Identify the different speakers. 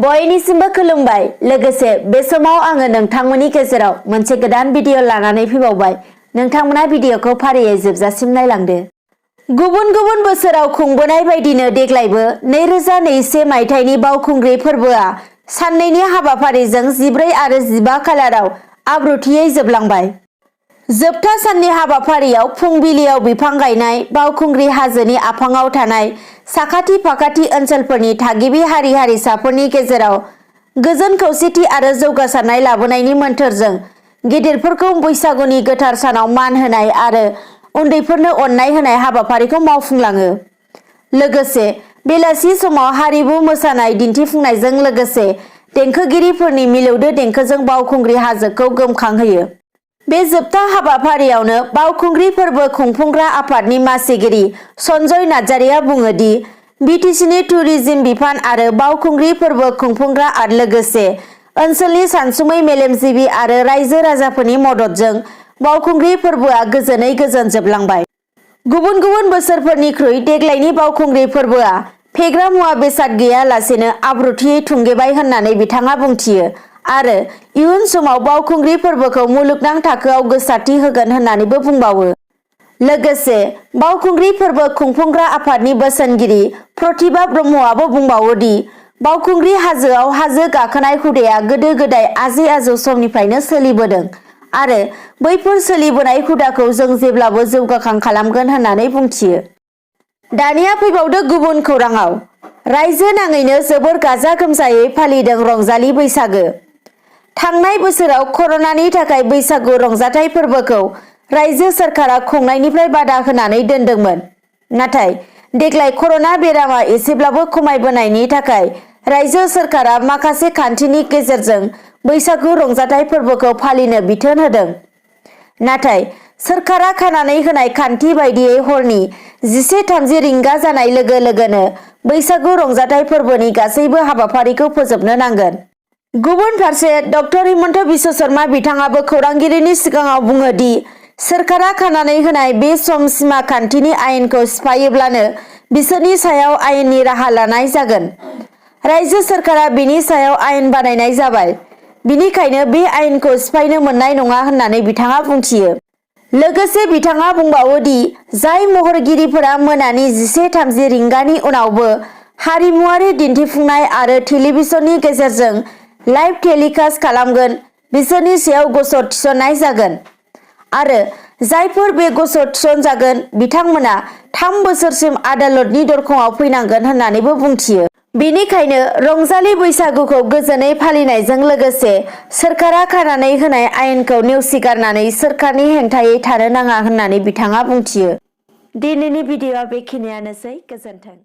Speaker 1: बयनिसिमबो खुलुमबाय। लोगोसे बे समाव आङो नोंथांमोननि गेजेराव मोनसे गोदान भिडिअ लानानै फैबावबाय। नोंथांमोना भिडिअखौ फारियै जोबजासिम नायलांदो। गुबुन गुबुन बोसोराव खुंबोनाय बायदिनो देग्लायबो 2021 मायथाइनि बावखुंग्रि फोरबोआ साननैनि हाबाफारिजों 14 आरो 15 खालाराव आब्रुथियै जोबलांबाय। जोबथा साननि हाबाफारियाव फुंबिलियाव बिफां गायनाय, बावखुंग्रि हाजोनि आफाङाव थानाय साखाथि फाखाथि ओनसोलफोरनि थागिबि हारि हारिसाफोरनि गेजेराव गोजोन खौसेथि आरो जौगासारनाय लाबोनायनि मोन्थोरजों गिदिरफोरखौ बैसागुनि गोथार सानाव मान होनाय आरो उन्दैफोरनो अननाय होनाय हाबाफारिखौ मावफुंलाङो। लोगोसे बेलासि समाव हारिमु मोसानाय दिन्थिफुंनायजों लोगोसे देंखोगिरिफोरनि मिलौदो देंखोजों बावखुंग्रि हाजोखौ गोमखांहोयो। बे जोबथा हाबाफारियावनो बावखुंग्रि फोरबो खुंफुंग्रा आफादनि मासिगिरि सन्जय नार्जारिया बुङो दि बिटिसिनि टुरिज्म बिफान आरो बावखुंग्रि फोरबो खुंफुंग्रा आरो लोगोसे ओनसोलनि सानसुमै मेलेमजिबि आरो रायजो राजाफोरनि मददजों बावखुंग्रि फोरबोआ गोजोनै गोजोन जोबलांबाय। गुबुन गुबुन बोसोरफोरनिख्रुइ देग्लायनि बावखुंग्रि फोरबोआ फेग्रा मुवा बेसाद गैयालासेनो आब्रुथियै थुंगेबाय होननानै बिथाङा बुंथियो आरो इयुन समाव बावखुंग्रि फोरबोखौ मुलुगनां थाखोआव गोसारथि होगोन होननानैबो बुंबावो। लोगोसे बावखुंग्रि फोरबो खुंफुंग्रा आफादनि बोसोनगिरि प्रतिभा ब्रह्मआबो बुंबावो दि बावखुंग्रि हाजोआव हाजो गाखोनाय हुदाया गोदो गोदाय आजै आजौ समनिफ्रायनो सोलिबोदों आरो बैफोर सोलिबोनाय हुदाखौ जों जेब्लाबो जौगाखां खालामगोन होननानै बुंथियो। दानिया फैबावदो गुबुन खौराङाव। रायजो नाङैनो जोबोर गाजा गोमजायै फालिदों रंजालि बैसागो। थांनाय बोसोराव कर'नानि थाखाय बैसागु रंजाथाइ फोरबोखौ रायजो सोरखारा खुंनायनिफ्राय बादा होनानै दोनदोंमोन। नाथाय देग्लाय कर'ना बेरामा एसेब्लाबो खमायबोनायनि थाखाय रायजो सोरखारा माखासे खान्थिनि गेजेरजों बैसागु रंजाथाइ फोरबोखौ फालिनो बिथोन होदों। नाथाय सोरखारा खानानै होनाय खान्थि बायदियै हरनि 11:30 रिंगा जानाय लोगो लोगोनो बैसागु रंजाथाइ फोरबोनि गासैबो हाबाफारिखौ फोजोबनो नांगोन। गुबुन फारसे डक्टर हिमन्त बिश्व शर्मा बिथाङाबो खौरांगिरिनि सिगाङाव बुङो दि सोरखारा खानानै होनाय बे सम सीमा खान्थिनि आयेनखौ सिफायोब्लानो बिसोरनि सायाव आयेननि राहा लानाय जागोन। रायजो सोरखारा बेनि सायाव आयेन बानायनाय जाबाय। बिनिखायनो बे आयेनखौ सिफायनो मोननाय नङा होननानै बिथाङा बुंथियो। लोगोसे बिथाङा बुंबावो दि जाय महरगिरिफोरा मोनानि 11:30 रिंगानि उनावबो हारिमुआरि दिन्थिफुंनाय आरो टेलिभिजननि गेजेरजों लाइभ टेलिकास्ट खालामगोन बिसोरनि सायाव गसर थिसननाय जागोन आरो जायफोर बे गसर थिसनजागोन बिथांमोना 3 बोसोरसिम आदालतनि दरखंआव फैनांगोन होननानैबो बुंथियो। बेनिखायनो रंजालि बैसागुखौ गोजोनै फालिनायजों लोगोसे सोरखारा खानानै होनाय आयेनखौ नेवसिगारनानै सोरखारनि हेंथायै थानो नाङा होननानै बिथाङा बुंथियो। दिनैनि भिडिअआ बेखिनियानोसै। गोजोन्थों।